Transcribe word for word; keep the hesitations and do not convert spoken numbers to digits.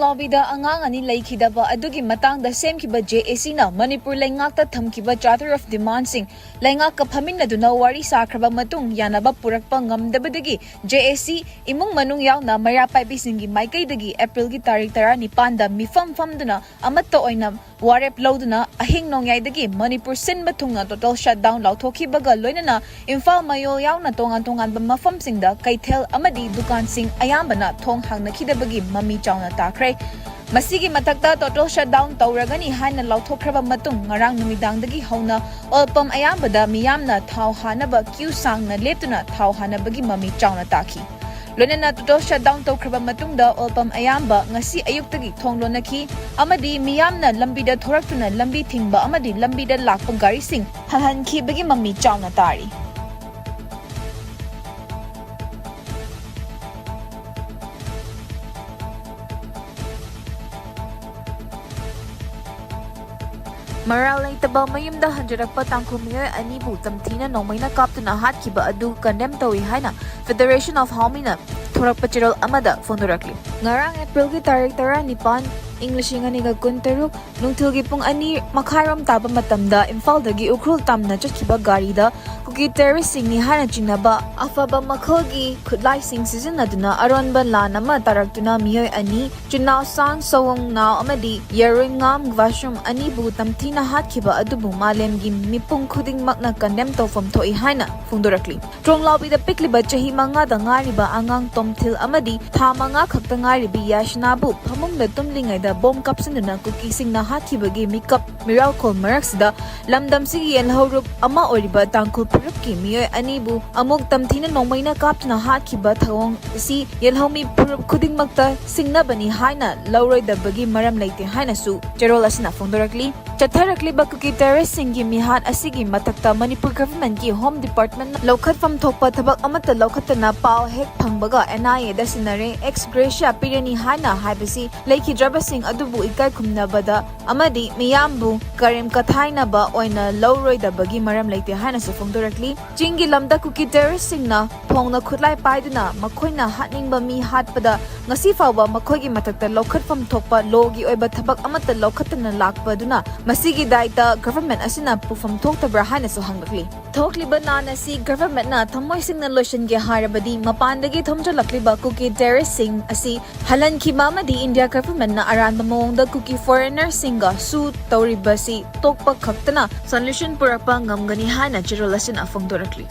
ꯂꯥꯎꯕꯤꯗ ꯑꯉꯥꯡ ꯑꯅꯤ ꯂꯩꯈꯤꯗꯕ ꯑꯗꯨꯒꯤ ꯃꯇꯥꯡꯗ ꯁꯦꯝꯈꯤꯕ ꯖꯦ ꯑꯦ ꯁꯤꯅ ꯃꯅꯤꯄꯨꯔ ꯂꯩꯉꯥꯛꯇ ꯊꯝꯈꯤꯕ Charter of Demandsꯁꯤꯡ ꯂꯩꯉꯥꯛꯀ ꯐꯝꯃꯤꯟꯅꯗꯨꯅ ꯋꯥꯔꯤ ꯁꯥꯈ꯭ꯔꯕ ꯃꯇꯨꯡ ꯌꯥꯅꯕ ꯄꯨꯔꯛꯄ ꯉꯝꯗꯕꯗꯒꯤ ꯖꯦ ꯑꯦ ꯁꯤ ꯏꯃꯨꯡ ꯃꯅꯨꯡ ꯌꯥꯎꯅ ꯃꯩꯔꯥ ꯄꯥꯏꯕꯤꯁꯤꯡꯒꯤ ꯃꯥꯏꯀꯩꯗꯒꯤ ꯑꯦꯄ꯭ꯔꯤꯜꯒꯤ ꯇꯥꯔꯤꯛ ꯇꯔꯥꯅꯤꯄꯥꯟꯗ ꯃꯤꯐꯝ ꯐꯝꯗꯨꯅ ꯑꯃꯠꯇ ꯑꯣꯏꯅ ꯋꯥꯔꯦꯞ ꯂꯧꯗꯨꯅ ꯑꯍꯤꯡ ꯅꯣꯡꯌꯥꯏꯗꯒꯤ ꯃꯅꯤꯄꯨꯔ ꯁꯤꯟꯕ ꯊꯨꯡꯅ total shutdown ꯂꯥꯎꯊꯣꯛꯈꯤꯕꯒ ꯂꯣꯏꯅꯅ ꯏꯝꯐꯥꯜ ꯃꯌꯣꯜ ꯌꯥꯎꯅ ꯇꯣꯉꯥꯟ ꯇꯣꯉꯥꯟꯕ ꯃꯐꯝꯁꯤꯡꯗ ꯀꯩꯊꯦꯜ ꯑꯃꯗꯤ ꯗꯨꯀꯥꯟꯁꯤꯡ ꯑꯌꯥꯝꯕꯅ ꯊꯣꯡ ꯍꯥꯡꯅꯈꯤꯗꯕꯒꯤ ꯃꯃꯤ ꯆꯥꯎꯅ ꯇꯥꯈ꯭ꯔꯦ꯫ ꯃꯁꯤꯒꯤ ꯃꯊꯛꯇ total shutdown ꯇꯧꯔꯒꯅꯤ ꯍꯥꯏꯅ ꯂꯥꯎꯊꯣꯛꯈ꯭ꯔꯕ ꯃꯇꯨꯡ ꯉꯔꯥꯡ ꯅꯨꯃꯤꯗꯥꯡꯗꯒꯤ ꯍꯧꯅ ꯑꯣꯜꯄꯝ ꯑꯌꯥꯝꯕꯗ ꯃꯤꯌꯥꯝꯅ ꯊꯥꯎ ꯍꯥꯟꯅꯕ queue ꯁꯥꯡꯅ ꯂꯦꯞꯇꯨꯅ ꯊꯥꯎ ꯍꯥꯟꯅꯕꯒꯤ ꯃꯃꯤ ꯆꯥꯎꯅ ꯇꯥꯈꯤ꯫ ꯂꯣꯏꯅꯅ total shutdown ꯇꯧꯈ꯭ꯔꯕ ꯃꯇꯨꯡꯗ ꯑꯣꯜꯄꯝ ꯑꯌꯥꯝꯕ ꯉꯁꯤ ꯑꯌꯨꯛꯇꯒꯤ ꯊꯣꯡ ꯂꯣꯟꯅꯈꯤ ꯑꯃꯗꯤ ꯃꯤꯌꯥꯝꯅ ꯂꯝꯕꯤꯗ ꯊꯣꯔꯛꯇꯨꯅ ꯂꯝꯕꯤ ꯊꯤꯡꯕ ꯑꯃꯗꯤ ꯂꯝꯕꯤꯗ ꯂꯥꯛꯄ ꯒꯥꯔꯤꯁꯤꯡ ꯍꯜꯍꯟꯈꯤꯕꯒꯤ ꯃꯃꯤ ꯆꯥꯎꯅ ꯇꯥꯔꯤ꯫ ꯃꯔꯥꯜ ꯂꯩꯇꯕ ꯃꯌꯨꯝꯗ ꯍꯟꯖꯔꯛꯄ ꯇꯥꯡꯈꯨꯜ ꯃꯤꯑꯣꯏ ꯑꯅꯤꯕꯨ ꯇꯝꯊꯤꯅ ꯅꯣꯡꯃꯩꯅ ꯀꯥꯞꯇꯨꯅ ꯍꯥꯠꯈꯤꯕ ꯑꯗꯨ condemn ꯇꯧꯏ ꯍꯥꯏꯅ Federation of Haomeeꯅ ꯊꯣꯔꯛꯄ ꯆꯦꯔꯣꯜ ꯑꯃꯗ ꯐꯣꯡꯗꯣꯔꯛꯂꯤ꯫ ꯉꯔꯥꯡ ꯑꯦꯄ꯭ꯔꯤꯜꯒꯤ ꯇꯥꯔꯤꯛ ꯇꯔꯥꯅꯤꯄꯥꯟ, ꯏꯪ ꯂꯤꯁꯤꯡ ꯑꯅꯤꯒ ꯀꯨꯟꯇꯔꯨꯛ, ꯅꯨꯡꯊꯤꯜꯒꯤ ꯄꯨꯡ ꯑꯅꯤ ꯃꯈꯥꯏꯔꯣꯝ ꯇꯥꯕ ꯃꯇꯝꯗ ꯏꯝꯐꯥꯜꯗꯒꯤ ꯎꯈ꯭ꯔꯨꯜ ꯇꯝꯅ ꯆꯠꯈꯤꯕ ꯒꯥꯔꯤꯗ ꯀꯨꯀꯤ terroristꯁꯤꯡꯅꯤ ꯍꯥꯏꯅ ꯆꯤꯡꯅꯕ ꯑꯐꯕ ꯃꯈꯜꯒꯤ ꯈꯨꯠꯂꯥꯏꯁꯤꯡ ꯁꯤꯖꯤꯟꯅꯗꯨꯅ ꯑꯔꯣꯟꯕ ꯂꯥꯟ ꯑꯃ ꯇꯥꯔꯛꯇꯨꯅ ꯃꯤꯑꯣꯏ ꯑꯅꯤ, ꯆꯤꯟꯅꯥꯎ ꯁꯥꯡ ꯁꯋꯣꯡ ꯅꯥꯎ ꯑꯃꯗꯤ ꯌꯦꯔꯣꯏꯉꯥꯝ ꯒ꯭ꯋꯥꯁꯨꯝ ꯑꯅꯤꯕꯨ ꯇꯝꯊꯤꯅ ꯍꯥꯠꯈꯤꯕ ꯑꯗꯨꯕꯨ ꯃꯥꯂꯦꯝꯒꯤ ꯃꯤꯄꯨꯝ ꯈꯨꯗꯤꯡꯃꯛꯅ condemn ꯇꯧꯐꯝ ꯊꯣꯛꯏ ꯍꯥꯏꯅ ꯐꯣꯡꯗꯣꯔꯛꯂꯤ꯫ ꯇ꯭ꯔꯣꯡꯂꯥꯎꯕꯤꯗ ꯄꯤꯛꯂꯤꯕ ꯆꯍꯤ ꯃꯉꯥꯗ ꯉꯥꯏꯔꯤꯕ ꯑꯉꯥꯡ ꯇꯣꯝꯊꯤꯜ ꯑꯃꯗꯤ ꯊꯥ ꯃꯉꯥ ꯈꯛꯇ ꯉꯥꯏꯔꯤꯕꯤ ꯌꯥꯁꯅꯥꯕꯨ ꯐꯃꯨꯡꯗ ꯇꯨꯝꯂꯤꯉꯩꯗ ꯕꯣꯝ ꯀꯥꯞꯁꯤꯟꯗꯨꯅ ꯀꯨꯀꯤꯁꯤꯡꯅ ꯍꯥꯠꯈꯤꯕꯒꯤ ꯃꯤꯀꯞ ꯃꯤꯔꯥꯎꯈꯣꯜ ꯃꯔꯛꯁꯤꯗ ꯂꯝꯗꯝꯁꯤꯒꯤ ꯌꯦꯜꯍꯧꯔꯨꯞ ꯑꯃ ꯑꯣꯏꯔꯤꯕ ꯇꯥꯡꯈꯨꯜ ꯐꯨꯔꯨꯞꯀꯤ ꯃꯤꯑꯣꯏ ꯑꯅꯤꯕꯨ ꯑꯃꯨꯛ ꯇꯝꯊꯤꯅ ꯅꯣꯡꯃꯩꯅ ꯀꯥꯞꯇꯨꯅ ꯍꯥꯠꯈꯤꯕ ꯊꯧꯑꯣꯡ ꯑꯁꯤ ꯌꯦꯜꯍꯧꯃꯤ ꯐꯨꯔꯨꯞ ꯈꯨꯗꯤꯡꯃꯛꯇ ꯁꯤꯡꯅꯕꯅꯤ ꯍꯥꯏꯅ ꯂꯧꯔꯣꯏꯗꯕꯒꯤ ꯃꯔꯝ ꯂꯩꯇꯦ ꯍꯥꯏꯅꯁꯨ ꯆꯦꯔꯣꯜ ꯑꯁꯤꯅ ꯐꯣꯡꯗꯣꯔꯛꯂꯤ꯫ ꯆꯠꯊꯔꯛꯂꯤꯕ ꯀꯨꯀꯤ terroristꯁꯤꯡꯒꯤ ꯃꯤꯍꯥꯠ ꯑꯁꯤꯒꯤ ꯃꯊꯛꯇ ꯃꯅꯤꯄꯨꯔ governmentꯀꯤ Home Departmentꯅ ꯂꯧꯈꯠꯐꯝ ꯊꯣꯛꯄ ꯊꯕꯛ ꯑꯃꯠꯇ ꯂꯧꯈꯠꯇꯅ ꯄꯥꯎ ꯍꯦꯛ ꯐꯪꯕꯒ NIAꯗ ꯁꯤꯟꯅꯔꯦ꯫ Ex gratia ꯄꯤꯔꯅꯤ ꯍꯥꯏꯅ ꯍꯥꯏꯕꯁꯤ ꯂꯩꯈꯤꯗ꯭ꯔꯕꯁꯤꯡ ꯑꯗꯨꯕꯨ ꯏꯀꯥꯏ ꯈꯨꯝꯅꯕꯗ ꯑꯃꯗꯤ ꯃꯤꯌꯥꯝꯕꯨ ꯀꯔꯦꯝ ꯀꯊꯥꯏꯅꯕ ꯑꯣꯏꯅ ꯂꯧꯔꯣꯏꯗꯕꯒꯤ ꯃꯔꯝ ꯂꯩꯇꯦ ꯍꯥꯏꯅꯁꯨ ꯐꯣꯡꯗꯣꯔꯛꯂꯤ꯫ ꯆꯤꯡꯒꯤ ꯂꯝꯗ ꯀꯨꯀꯤ terroristꯁꯤꯡꯅ ꯐꯣꯡꯅ ꯈꯨꯠꯂꯥꯏ ꯄꯥꯏꯗꯨꯅ ꯃꯈꯣꯏꯅ ꯍꯥꯠꯅꯤꯡꯕ ꯃꯤ ꯍꯥꯠꯄꯗ ꯉꯁꯤ ꯐꯥꯎꯕ ꯃꯈꯣꯏꯒꯤ ꯃꯊꯛꯇ ꯂꯧꯈꯠꯐꯝ ꯊꯣꯛꯄ lawꯒꯤ ꯑꯣꯏꯕ ꯊꯕꯛ ꯑꯃꯠꯇ ꯂꯧꯈꯠꯇꯅ ꯂꯥꯛꯄꯗꯨꯅ ꯃꯁꯤꯒꯤ ꯗꯥꯏꯇ government ꯑꯁꯤꯅ ꯄꯨꯐꯝ ꯊꯣꯛꯇꯕ꯭ꯔꯥ ꯍꯥꯏꯅꯁꯨ ꯍꯪꯂꯛꯂꯤ꯫ ꯊꯣꯛꯂꯤꯕ ꯂꯥꯟ ꯑꯁꯤ governmentꯅ ꯊꯃꯣꯏ ꯁꯦꯡꯅ ꯂꯣꯏꯁꯤꯟꯒꯦ ꯍꯥꯏꯔꯕꯗꯤ ꯃꯄꯥꯟꯗꯒꯤ ꯊꯣꯝꯖꯤꯜꯂꯛꯂꯤꯕ ꯀꯨꯀꯤ terroristꯁꯤꯡ ꯑꯁꯤ ꯍꯜꯍꯟꯈꯤꯕ ꯑꯃꯗꯤ India governmentꯅ ꯑꯔꯥꯟꯕ ꯃꯑꯣꯡꯗ ꯀꯨꯀꯤ foreignerꯁꯤꯡꯒ ꯁꯨ ꯇꯧꯔꯤꯕꯁꯤ ꯇꯣꯛꯄ ꯈꯛꯇꯅ solution ꯄꯨꯔꯛꯄ ꯉꯝꯒꯅꯤ ꯍꯥꯏꯅ ꯆꯦꯔꯣꯜ ꯑꯁꯤꯅ ꯐꯣꯡꯗꯣꯔꯛꯂꯤ꯫